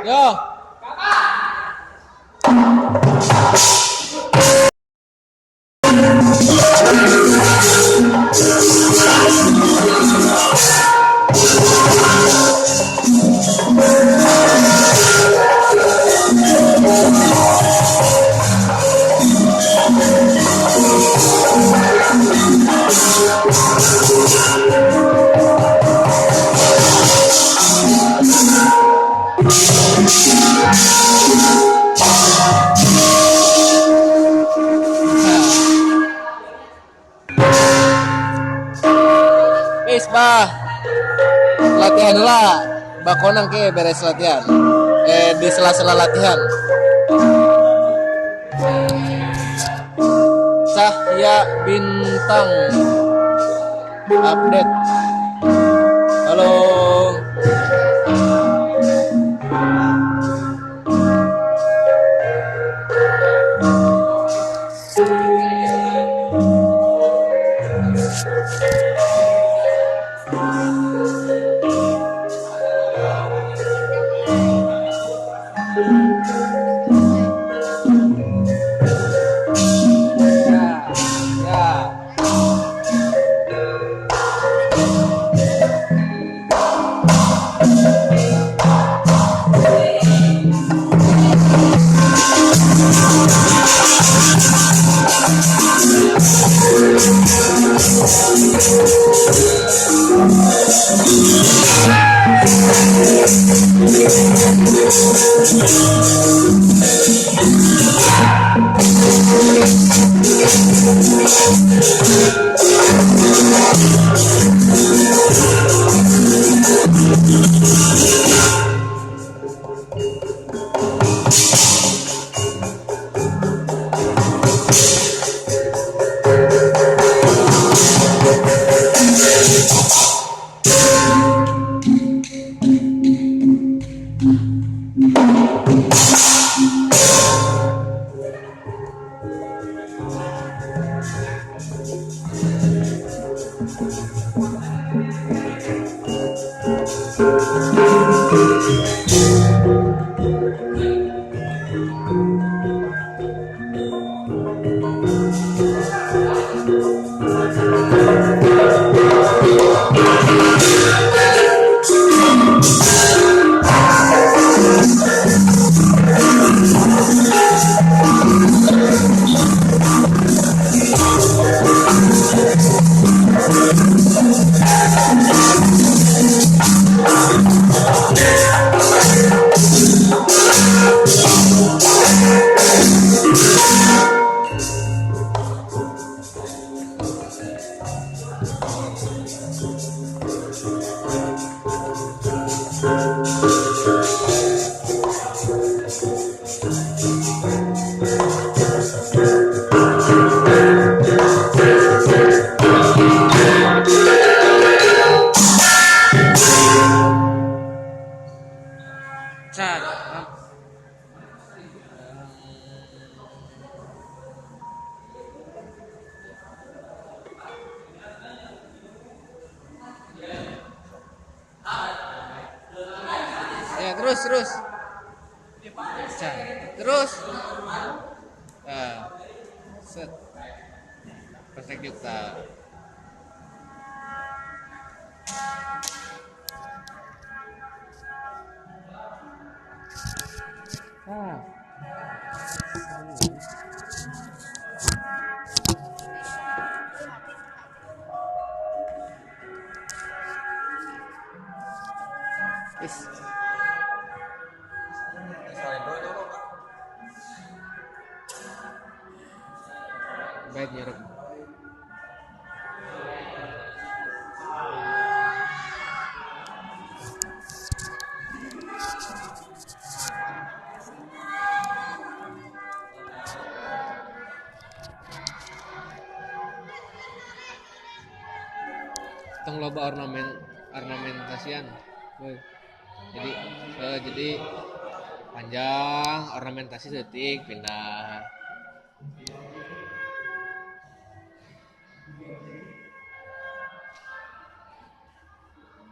Yo. Wis, bah. Latihan lah. Bakonang ke beres latihan. Di sela-sela latihan. Cahya Bintang update. Halo. Ya, ya. Can. Ya, terus terus. Can. Terus. Nah, set. Perfect yukta. Ah. Is. Baik nyerep. Tong loba ornamentasian. Boy. Jadi jadi panjang ornamentasi setik pindah.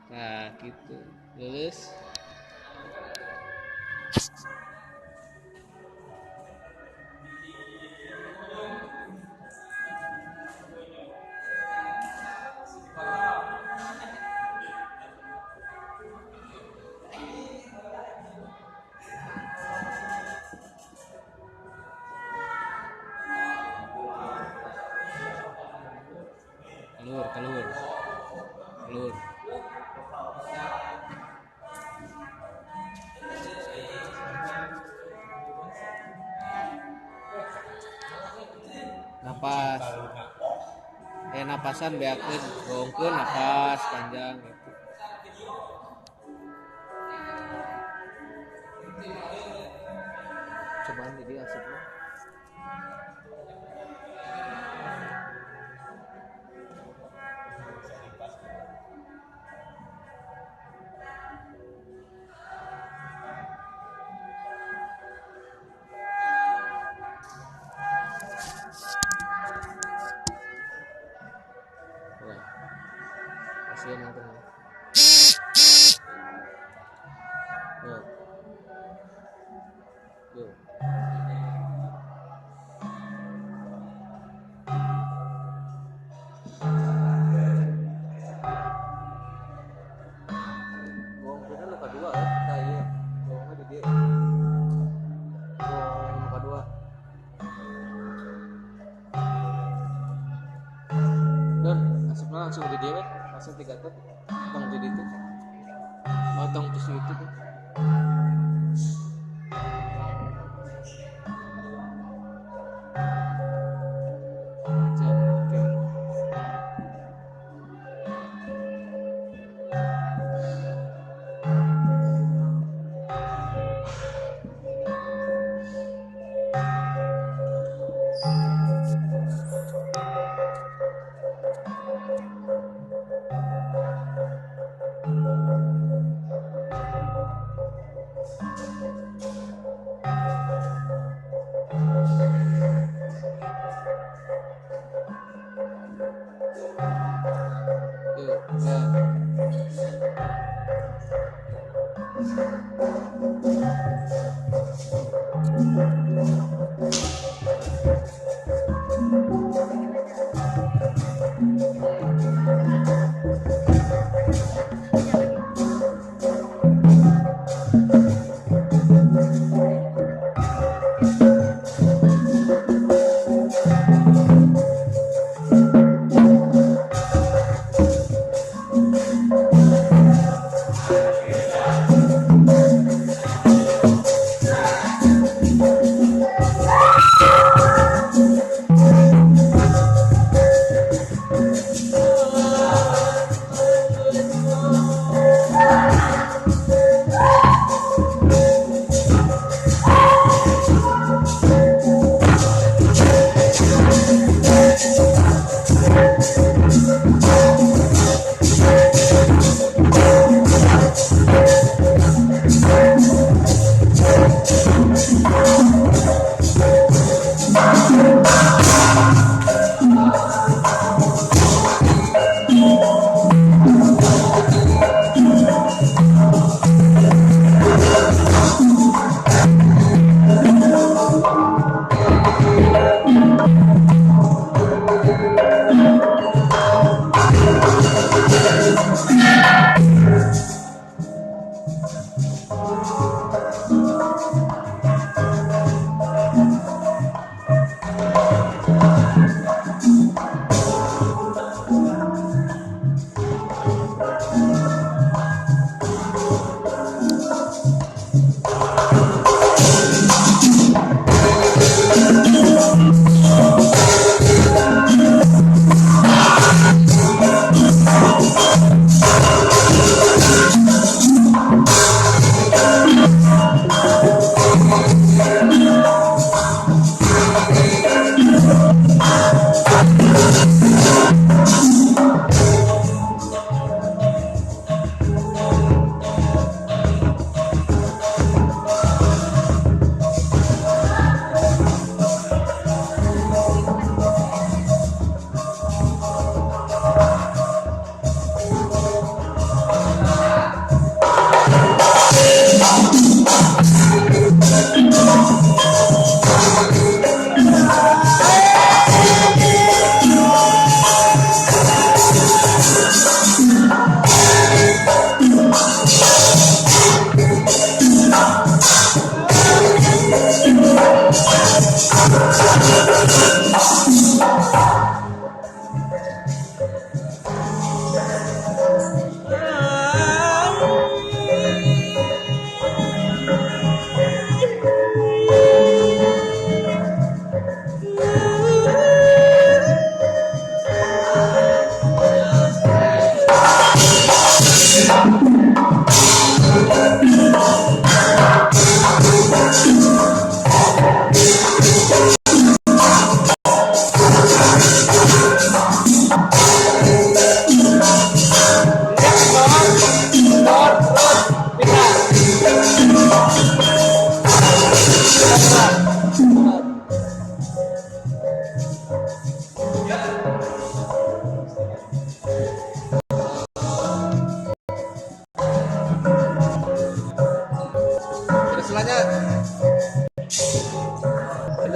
Nah, gitu. Lulus. Keluar, keluar. Keluar. Napas. Napasan beakeun, goongkeun napas panjang gitu. Cobaan jadi asupna. Wah, kasihan aku mah. Yo. Yo. Goongkeunna nu kadua euy, tah ieu. Goongna di dieu. Goong nu kadua. Don, asupna langsung di dieu we, langsung tiga tuh. Tong jadi itu. Oh, tong terus itu tuh. Oke. Yuk, nah.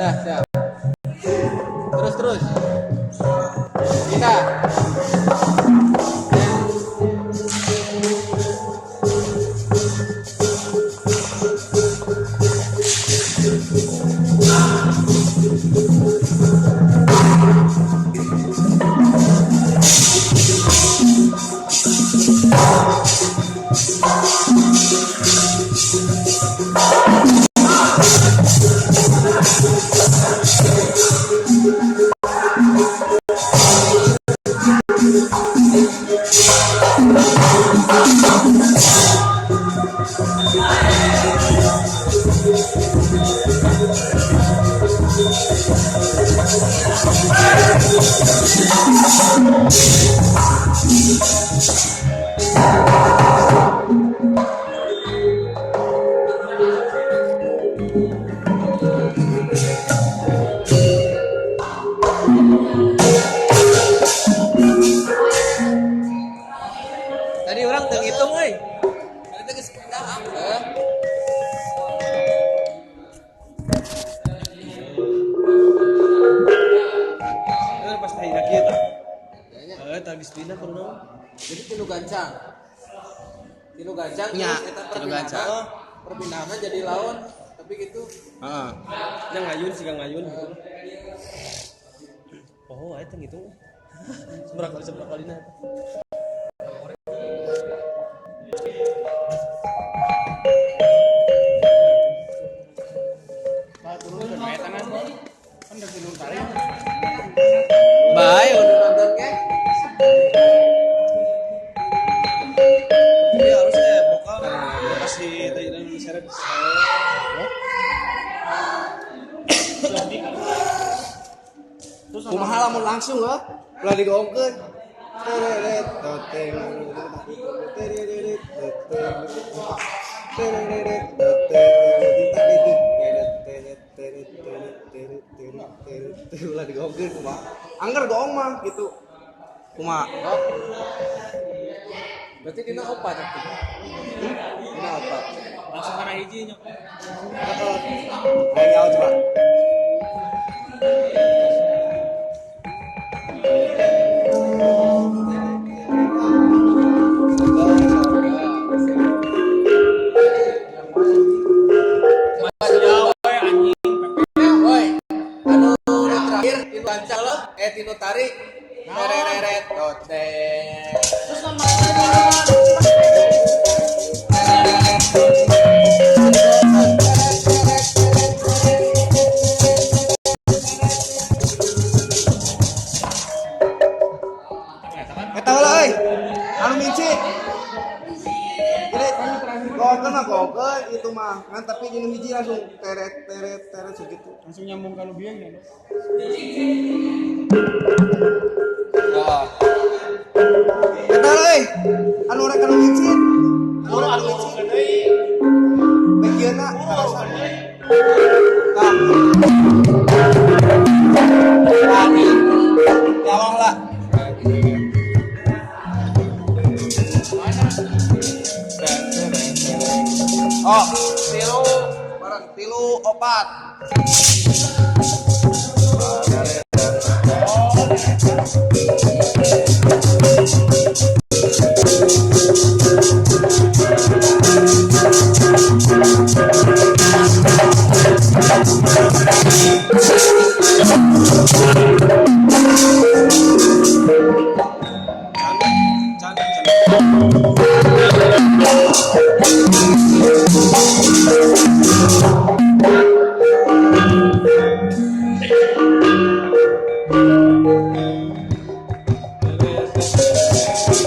Dah, siap. Terus terus. Kita. Tadi orang teu ngitung euy. Tadi teh geus pindah ah. Eh pas tadi kieu tah. Eh tah geus pindah kudu naon? Jadi tilu gancang. Tilu gancang Nya, terus eta tilu gancang. Perpindahanna jadi lawan tapi gitu. Heeh. Nya ngayun siga ngayun gitu. Oh, eta ngitung. Seberapa kali seberapa kalina eta. Bae udah nonton ke. Iya harusnya vokal kasih tadi dan seret. Kumaha lamun langsung heuh? Ulah digoongkeun. Tereret toteng tereret toteng tereret toteng teret teret teret teret teret teret teret ulah digoongkeun kumaha. Angger goong mah gitu. Kumaha? Oh. Berarti dina opat atuh. Dina opat. Langsung kana hiji nya. Heeh. Ayo nyaho coba. Woi, anu nu terakhir tinu gancang lo, tinu tarik. Tereret toteng. Eta heula euy. Anu minci. Jadi goongkeun mah goongkeun itu mah. Ngan tapi jeung hiji langsung teret teret teret segitu. Langsung nyambung kalau biang ya. Oh. Eta heula euy. Anu rek anu micin. Anu rek anu micin. Bagianna karasa. Tah. Nyawang lah. Oh, tilu bareng tilu opat. Can can.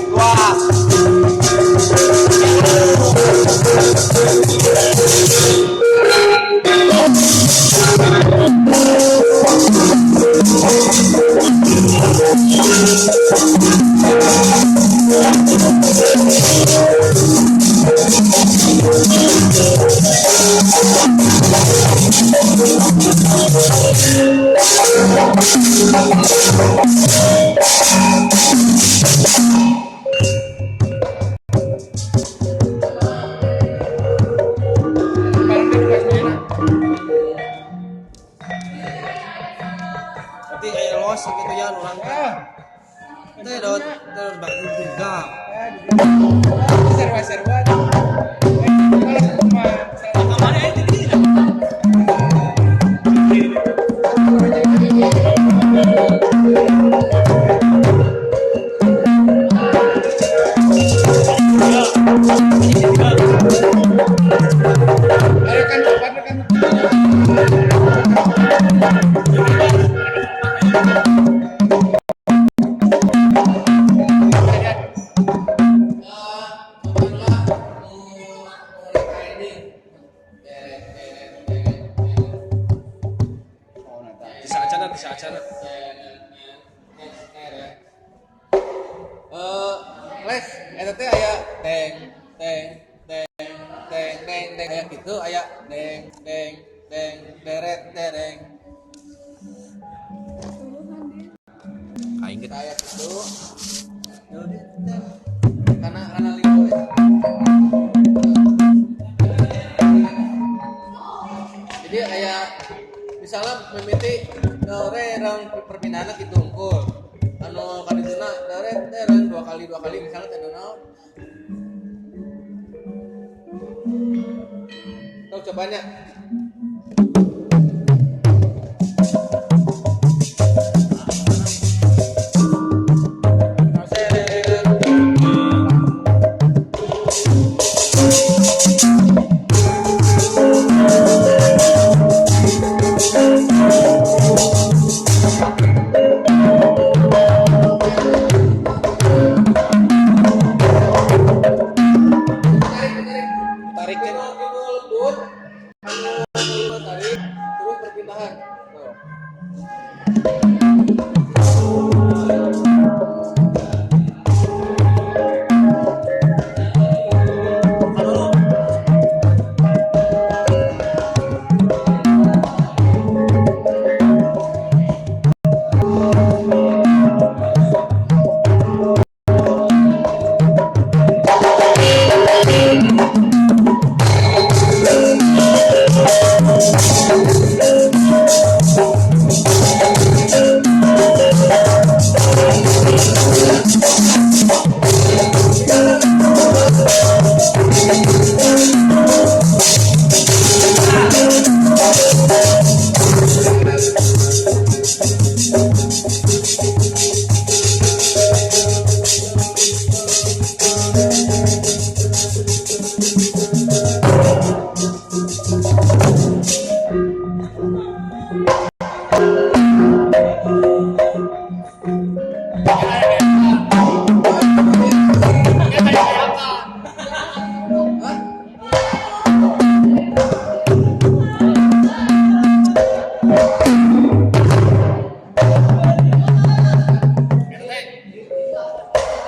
Dua. Berarti aya los gitu ya urang teh. Teh dot terus bagi juga. Serwa-serwa. Bisa acana. Les eta teh aya teng teng teng teng teng teng aya kitu aya deng deng deng deret dereng. Aing ge Aya kitu. Karena karena lingkup ya. Jadi aya misalnya mimiti dore rong perpindahanna kitu unggul. Anu kadituna dore dereng dua kali misalnya teh naon. Tau cobanya. Tarik kan. Lembut, tarik, terus perpindahan. Tuh.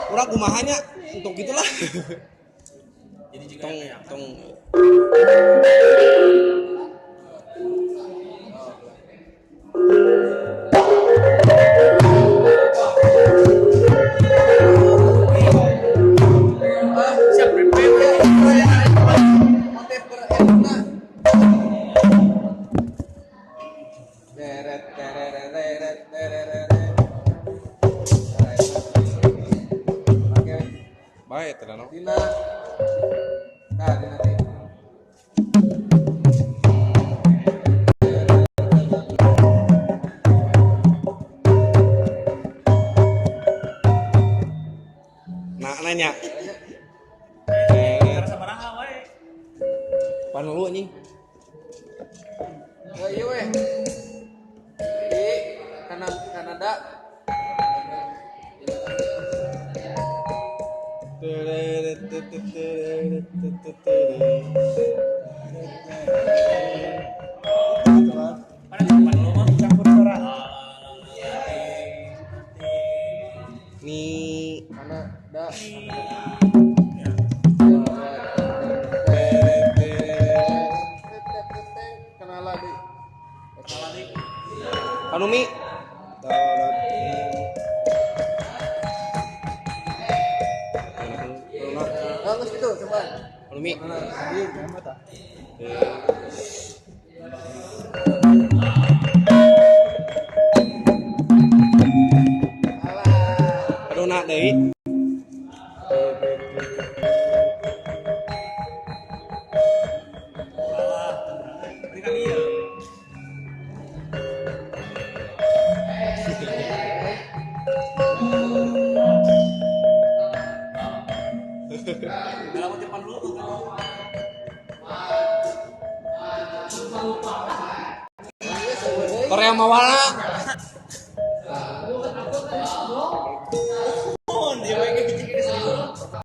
Urang kumaha nya untuk gitulah. Tong tong Siap motif berenak. Deret deret deret deret. Oke, bae teh naon. Dina. Nah, Dina teh. Nah, nanya. Pan lu anjing. Oh iya weh. Di Kanada. Nih Kanada. Kenala di. Panumi. Bagus gitu, coba. Panumi. Iya, Eh. deui. Ini kan iya. Dalam depan dulu kan. Korea Mawala.